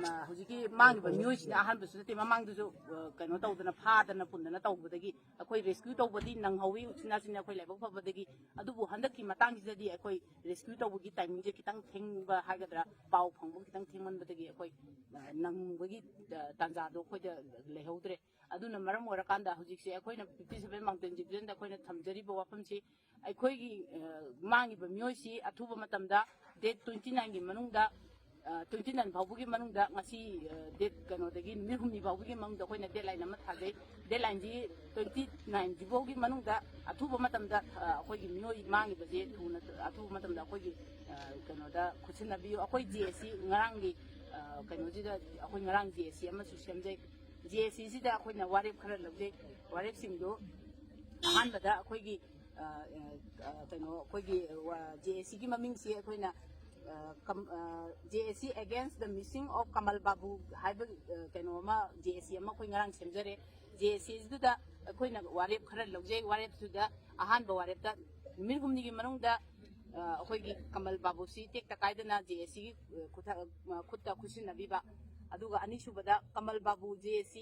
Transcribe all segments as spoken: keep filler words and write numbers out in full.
ꯍꯧꯖꯤꯛꯀꯤ ꯃꯥꯡꯉꯤꯕ ꯃꯤꯑꯣꯏꯁꯤꯅ ꯑꯍꯥꯟꯕꯁꯨ ꯅꯠꯇꯦ, ꯃꯃꯥꯡꯗꯁꯨ ꯀꯩꯅꯣ ꯇꯧꯗꯅ, ꯐꯥꯗꯅ ꯄꯨꯟꯗꯅ ꯇꯧꯕꯗꯒꯤ ꯑꯩꯈꯣꯏ ꯔꯦꯁꯀ꯭ꯌꯨ ꯇꯧꯕꯗꯤ ꯅꯪꯍꯧꯋꯤ ꯎꯆꯤꯟ ꯅꯥꯆꯤꯟꯅ ꯑꯩꯈꯣꯏ ꯂꯥꯏꯕꯛ ꯐꯕꯗꯒꯤ꯫ ꯑꯗꯨꯕꯨ ꯍꯟꯗꯛꯀꯤ ꯃꯇꯥꯡꯁꯤꯗꯗꯤ ꯑꯩꯈꯣꯏ ꯔꯦꯁꯀ꯭ꯌꯨ ꯇꯧꯕꯒꯤ ꯇꯥꯏꯃꯤꯡꯁꯦ ꯈꯤꯇꯪ ꯊꯦꯡꯕ ꯍꯥꯏꯒꯗ꯭ꯔꯥ, ꯄꯥꯎ ꯐꯪꯕ ꯈꯤꯇꯪ ꯊꯦꯡꯃꯟꯕꯗꯒꯤ ꯑꯩꯈꯣꯏ ꯅꯪꯕꯒꯤ ꯇꯥꯟꯖꯥꯗꯣ ꯑꯩꯈꯣꯏꯗ ꯂꯩꯍꯧꯗ꯭ꯔꯦ꯫ ꯑꯗꯨꯅ ꯃꯔꯝ ꯑꯣꯏꯔꯀꯥꯟꯗ ꯍꯧꯖꯤꯛꯁꯦ ꯑꯩꯈꯣꯏꯅ fifty seven mountain division ꯗ ꯑꯩꯈꯣꯏꯅ ꯊꯝꯖꯔꯤꯕ ꯋꯥꯐꯝꯁꯤ, ꯑꯩꯈꯣꯏꯒꯤ ꯃꯥꯡꯉꯤꯕ ꯃꯤꯑꯣꯏꯁꯤ ꯑꯊꯨꯕ ꯃꯇꯝꯗ date twenty nine ꯒꯤ ꯃꯅꯨꯡꯗ, twenty nine ꯐꯥꯎꯕꯒꯤ ꯃꯅꯨꯡꯗ, ꯉꯁꯤ date ꯀꯩꯅꯣꯗꯒꯤ ꯅꯨꯃꯤꯠ ꯍꯨꯝꯅꯤ ꯐꯥꯎꯕꯒꯤ ꯃꯅꯨꯡꯗ ꯑꯩꯈꯣꯏꯅ deadline ꯑꯃ ꯊꯥꯖꯩ꯫ Deadline ꯁꯤ twenty nine ꯁꯤꯐꯥꯎꯒꯤ ꯃꯅꯨꯡꯗ ꯑꯊꯨꯕ ꯃꯇꯝꯗ ꯑꯩꯈꯣꯏꯒꯤ ꯃꯤꯑꯣꯏ ꯃꯥꯡꯉꯤꯕꯁꯦ ꯊꯨꯅ, ꯑꯊꯨꯕ ꯃꯇꯝꯗ ꯑꯩꯈꯣꯏꯒꯤ ꯀꯩꯅꯣꯗ ꯈꯨꯠꯁꯤꯟꯅꯕꯤꯌꯨ꯫ ꯑꯩꯈꯣꯏ J A C ꯉꯔꯥꯡꯒꯤ ꯀꯩꯅꯣꯁꯤꯗ ꯑꯩꯈꯣꯏ ꯉꯔꯥꯡ J A C ꯑꯃꯁꯨ ꯁꯦꯝꯖꯩ꯫ J A C ꯁꯤꯗ ꯑꯩꯈꯣꯏꯅ ꯋꯥꯔꯦꯞ ꯈꯔ ꯂꯧꯖꯩ꯫ ꯋꯥꯔꯦꯞꯁꯤꯡꯗꯨ ꯑꯍꯥꯟꯕꯗ ꯑꯩꯈꯣꯏꯒꯤ ꯀꯩꯅꯣ, ꯑꯩꯈꯣꯏꯒꯤ J A C ꯒꯤ ꯃꯃꯤꯡꯁꯤ ꯑꯩꯈꯣꯏꯅ J A C against the missing of Kamal Babu ꯍꯥꯏꯕ ꯀꯩꯅꯣ ꯑꯃ, J A C ꯑꯃ ꯑꯩꯈꯣꯏ ꯉꯔꯥꯡ ꯁꯦꯝꯖꯔꯦ꯫ J A C ꯗꯨꯗ ꯑꯩꯈꯣꯏꯅ ꯋꯥꯔꯦꯞ ꯈꯔ ꯂꯧꯖꯩ꯫ ꯋꯥꯔꯦꯞꯇꯨꯗ ꯑꯍꯥꯟꯕ ꯋꯥꯔꯦꯞꯇ ꯅꯨꯃꯤꯠ ꯍꯨꯝꯅꯤꯒꯤ ꯃꯅꯨꯡꯗ ꯑꯩꯈꯣꯏꯒꯤ ꯀꯃꯜ ꯕꯥꯕꯨꯁꯤ ꯇꯦꯛꯇ ꯀꯥꯏꯗꯅ J A C ꯒꯤ ꯈꯨꯠꯇ ꯈꯨꯠꯁꯤꯟꯅꯕꯤꯕ꯫ ꯑꯗꯨꯒ ꯑꯅꯤꯁꯨꯕꯗ ꯀꯃꯜ ꯕꯥꯕꯨ, J A C,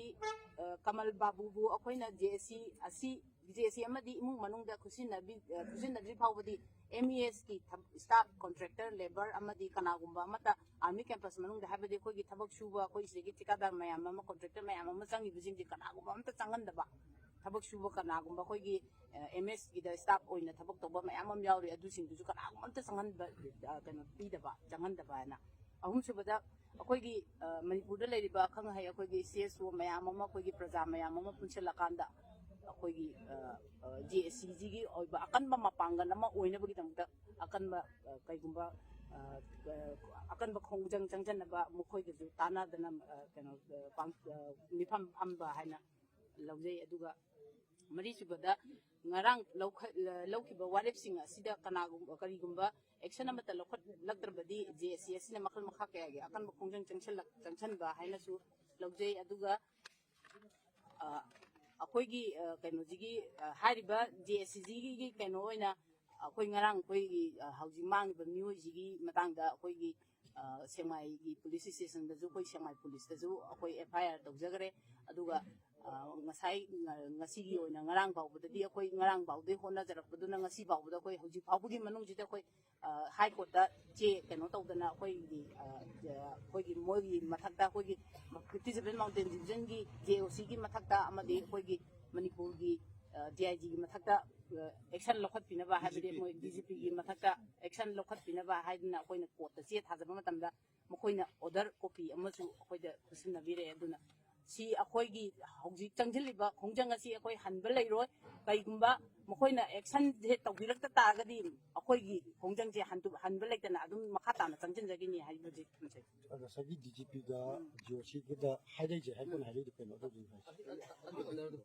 ꯀꯃꯜ ꯕꯥꯕꯨꯕꯨ ꯑꯩꯈꯣꯏꯅ J A C ꯑꯁꯤ, J A C ꯑꯃꯗꯤ ꯏꯃꯨꯡ ꯃꯅꯨꯡꯗ ꯈꯨꯠꯁꯤꯟꯅꯕꯤ-, ꯈꯨꯠꯁꯤꯟꯅꯗ꯭ꯔꯤ ꯐꯥꯎꯕꯗꯤ M E S ꯀꯤ staff, contractor, labour ꯑꯃꯗꯤ ꯀꯅꯥꯒꯨꯝꯕ ꯑꯃꯠꯇ army campus ꯃꯅꯨꯡꯗ, ꯍꯥꯏꯕꯗꯤ ꯑꯩꯈꯣꯏꯒꯤ ꯊꯕꯛ ꯁꯨꯕ, ꯑꯩꯈꯣꯏ ꯁꯤꯗꯒꯤ ꯊꯤꯀꯥꯗꯥꯔ ꯃꯌꯥꯝ ꯑꯃ, contractor ꯃꯌꯥꯝ ꯑꯃ ꯆꯪꯉꯤꯕꯁꯤꯡꯁꯦ ꯀꯅꯥꯒꯨꯝꯕ ꯑꯃꯠꯇ ꯆꯪꯍꯟꯗꯕ꯫ ꯊꯕꯛ ꯁꯨꯕ ꯀꯅꯥꯒꯨꯝꯕ ꯑꯩꯈꯣꯏꯒꯤ M S ꯀꯤꯗ staff ꯑꯣꯏꯅ ꯊꯕꯛ ꯇꯧꯕ ꯃꯌꯥꯝ ꯑꯃ ꯌꯥꯎꯔꯤ, ꯑꯗꯨꯁꯤꯡꯗꯨꯁꯨ ꯀꯅꯥꯒꯨꯝꯕ ꯑꯝꯇ ꯆꯪꯍꯟꯕ, ꯀꯩꯅꯣ ꯄꯤꯗꯕ, ꯆꯪꯍꯟꯗꯕ ꯍꯥꯏꯅ꯫ ꯑꯍꯨꯝꯁꯨꯕꯗ, ꯑꯩꯈꯣꯏꯒꯤ ꯃꯅꯤꯄꯨꯔꯗ ꯂꯩꯔꯤꯕ ꯑꯈꯪ ꯑꯍꯩ, ꯑꯩꯈꯣꯏꯒꯤ C S O ꯃꯌꯥꯝ ꯑꯃ, ꯑꯩꯈꯣꯏꯒꯤ ꯄ꯭ꯔꯖꯥ ꯃꯌꯥꯝ ꯑꯃ ꯄꯨꯟꯁꯤꯜꯂꯀꯥꯟꯗ ꯑꯩꯈꯣꯏꯒꯤ J A C ꯁꯤꯒꯤ ꯑꯣꯏꯕ ꯑꯀꯟꯕ ꯃꯄꯥꯡꯒꯜ ꯑꯃ ꯑꯣꯏꯅꯕꯒꯤꯗꯃꯛꯇ ꯑꯀꯟꯕ, ꯀꯩꯒꯨꯝꯕ ꯑꯀꯟꯕ ꯈꯣꯡꯖꯪ ꯆꯪꯁꯤꯟꯅꯕ ꯃꯈꯣꯏꯗꯁꯨ ꯇꯥꯟꯅꯗꯅ, ꯀꯩꯅꯣ, ꯃꯤꯐꯝ ꯐꯝꯕ ꯍꯥꯏꯅ ꯂꯧꯖꯩ꯫ ꯑꯗꯨꯒ ꯃꯔꯤꯁꯨꯕꯗ, ꯉꯔꯥꯡ ꯂꯧꯈ-, ꯂꯧꯈꯤꯕ ꯋꯥꯔꯦꯞꯁꯤꯡ ꯑꯁꯤꯗ ꯀꯅꯥꯒꯨꯝꯕ, ꯀꯔꯤꯒꯨꯝꯕ action ꯑꯃꯠꯇ ꯂꯧꯈꯠꯂꯛꯇ꯭ꯔꯕꯗꯤ J A C ꯑꯁꯤꯅ ꯃꯈꯜ ꯃꯈꯥ ꯀꯌꯥꯒꯤ ꯑꯀꯟꯕ ꯈꯣꯡꯖꯪ ꯆꯪꯁꯤꯜꯂꯛ-, ꯆꯪꯁꯤꯟꯕ ꯍꯥꯏꯅꯁꯨ ꯂꯧꯖꯩ꯫ ꯑꯗꯨꯒ ꯑ, ꯑꯩꯈꯣꯏꯒꯤ, ꯑ, ꯀꯩꯅꯣꯁꯤꯒꯤ, ꯑ, ꯍꯥꯏꯔꯤꯕ J A C ꯁꯤꯒꯤ ꯀꯩꯅꯣ ꯑꯣꯏꯅ ꯑꯩꯈꯣꯏ ꯉꯔꯥꯡ ꯑꯩꯈꯣꯏꯒꯤ, ꯑ, ꯍꯧꯖꯤꯛ ꯃꯥꯡꯉꯤꯕ ꯃꯤꯑꯣꯏꯁꯤꯒꯤ ꯃꯇꯥꯡꯗ ꯑꯩꯈꯣꯏꯒꯤ, ꯑ, ꯁꯦꯛꯃꯥꯏꯒꯤ ꯄꯨꯂꯤꯁ ꯁ꯭ꯇꯦꯁꯟꯗꯁꯨ, ꯑꯩꯈꯣꯏ ꯁꯦꯛꯃꯥꯏ ꯄꯨꯂꯤꯁꯇꯁꯨ ꯑꯩꯈꯣꯏ ꯑꯦꯐ ꯑꯥꯏ ꯑꯥꯔ ꯇꯧꯖꯈ꯭ꯔꯦ꯫ ꯑꯗꯨꯒ, ꯑ, ꯉꯁꯥꯏ, ꯉ-, ꯉꯁꯤꯒꯤ ꯑꯣꯏꯅ, ꯉꯔꯥꯡ ꯐꯥꯎꯕꯗꯗꯤ, ꯑꯩꯈꯣꯏ ꯉꯔꯥꯡ ꯐꯥꯎꯗꯒꯤ ꯍꯣꯠꯅꯖꯔꯛꯄꯗꯨꯅ ꯉꯁꯤ ꯐꯥꯎꯕꯗ, ꯑꯩꯈꯣꯏ ꯍꯧꯖꯤꯛ ꯐꯥꯎꯕꯒꯤ ꯃꯅꯨꯡꯁꯤꯗ ꯑꯩꯈꯣꯏ, ꯑ, ꯍꯥꯏ ꯀꯣꯔꯠꯇ ꯆꯦ ꯀꯩꯅꯣ ꯇꯧꯗꯅ, ꯑꯩꯈꯣꯏꯒꯤ, ꯑ, ꯑ, ꯑꯩꯈꯣꯏꯒꯤ ꯃꯣꯏꯒꯤ ꯃꯊꯛꯇ, ꯑꯩꯈꯣꯏꯒꯤ fifty seven mountain division ꯒꯤ J O C ꯒꯤ ꯃꯊꯛꯇ, ꯑꯃꯗꯤ ꯑꯩꯈꯣꯏꯒꯤ ꯃꯅꯤꯄꯨꯔꯒꯤ, ꯑ, D I G ꯒꯤ ꯃꯊꯛꯇ, ꯑ, action ꯂꯧꯈꯠꯄꯤꯅꯕ, ꯍꯥꯏꯕꯗꯤ ꯃꯣꯏ D G P ꯒꯤ ꯃꯊꯛꯇ action ꯂꯧꯈꯠꯄꯤꯅꯕ ꯍꯥꯏꯗꯅ ꯑꯩꯈꯣꯏꯅ ꯀꯣꯔꯠꯇ ꯆꯦ ꯊꯥꯖꯕ ꯃꯇꯝꯗ, ꯃꯈꯣꯏꯅ order copy ꯑꯃꯁꯨ ꯑꯩꯈꯣꯏꯗ ꯈꯨꯠꯁꯤꯟꯅꯕꯤꯔꯛꯑꯦ꯫ ꯑꯗꯨꯅ ꯁꯤ ꯑꯩꯈꯣꯏꯒꯤ ꯍꯧꯖꯤꯛ ꯆꯪꯁꯤꯜꯂꯤꯕ ꯈꯣꯡꯖꯪ ꯑꯁꯤ ꯑꯩꯈꯣꯏ ꯍꯟꯕ ꯂꯩꯔꯣꯏ꯫ ꯀꯩꯒꯨꯝꯕ ꯃꯈꯣꯏꯅ action ꯁꯦ ꯇꯧꯕꯤꯔꯛꯇ ꯇꯥꯔꯒꯗꯤ, ꯑꯩꯈꯣꯏꯒꯤ ꯈꯣꯡꯖꯪꯁꯦ ꯍꯟꯗꯨ-, ꯍꯟꯕ ꯂꯩꯇꯅ ꯑꯗꯨꯝ ꯃꯈꯥ ꯇꯥꯅ ꯆꯪꯁꯤꯟꯖꯒꯅꯤ ꯍꯥꯏꯕꯁꯦ ꯊꯝꯖꯒꯦ꯫ ꯑꯗ ꯉꯁꯥꯏꯒꯤ D G P ꯒ G O C ꯒꯗ ꯍꯥꯏꯔꯛꯏꯁꯦ, ꯍꯥꯏ ꯀꯣꯟꯅ ꯍꯥꯏꯔꯛꯏꯗꯣ ꯀꯩꯅꯣ? ꯑꯗꯨꯗꯨꯅꯤ ꯍꯥꯏꯁꯦ꯫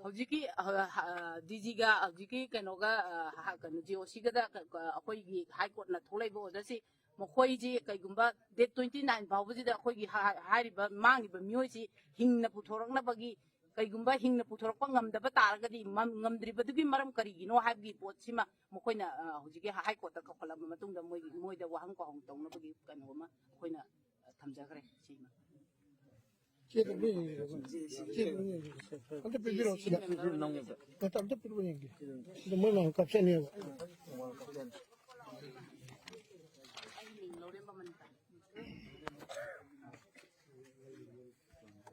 ꯍꯧꯖꯤꯛꯀꯤ, ꯑ, ꯍ-, D G ꯒ ꯍꯧꯖꯤꯛꯀꯤ ꯀꯩꯅꯣꯒ, ꯑ, ꯍ-, ꯀꯩꯅꯣ, G O C ꯒꯗ ꯀ-, ꯀ-, ꯑꯩꯈꯣꯏꯒꯤ ꯍꯥꯏ ꯀꯣꯔꯠꯅ ꯊꯣꯛꯂꯛꯏꯕ order ꯁꯤ, ꯃꯈꯣꯏꯁꯤ ꯀꯩꯒꯨꯝꯕ date twenty nine ꯐꯥꯎꯕꯁꯤꯗ ꯑꯩꯈꯣꯏꯒꯤ ꯍꯥ-, ꯍꯥꯏꯔꯤꯕ ꯃꯥꯡꯉꯤꯕ ꯃꯤꯑꯣꯏꯁꯤ ꯍꯤꯡꯅ ꯄꯨꯊꯣꯔꯛꯅꯕꯒꯤ, ꯀꯩꯒꯨꯝꯕ ꯍꯤꯡꯅ ꯄꯨꯊꯣꯔꯛꯄ ꯉꯝꯗꯕ ꯇꯥꯔꯒꯗꯤ, ꯃꯝ-, ꯉꯝꯗ꯭ꯔꯤꯕꯗꯨꯒꯤ ꯃꯔꯝ ꯀꯔꯤꯒꯤꯅꯣ ꯍꯥꯏꯕꯒꯤ ꯄꯣꯠꯁꯤꯃ ꯃꯈꯣꯏꯅ, ꯑ, ꯍꯧꯖꯤꯛꯀꯤ ꯍꯥꯏ ꯀꯣꯔꯠꯇ ꯀꯧꯈꯠꯂꯕ ꯃꯇꯨꯡꯗ ꯃꯣꯏꯒꯤ, ꯃꯣꯏꯗ ꯋꯥꯍꯪ ꯄꯥꯎꯍꯪ ꯇꯧꯅꯕꯒꯤ ꯀꯩꯅꯣ ꯑꯃ ꯑꯩꯈꯣꯏꯅ, ꯑ, ꯊꯝꯖꯈ꯭ꯔꯦ꯫ ꯁꯤꯃ꯫ ꯆꯦ ꯑꯗꯨꯝ ꯌꯦꯡꯕꯤꯔꯣ꯫ ꯆꯦ ꯑꯗꯨꯝ ꯌꯦꯡꯕꯤꯔꯣ꯫ ꯑꯝꯇ ꯄꯤꯕꯤꯔꯛꯑꯣ ꯁꯤꯗ꯫ ꯅꯠꯇꯦ, ꯑꯝꯇ ꯄꯤꯔꯛꯑꯣ ꯌꯦꯡꯒꯦ꯫ ꯁꯤꯗ ꯃꯣꯏ ꯃꯌꯥꯝ ꯀꯥꯞꯆꯅꯦꯕ꯫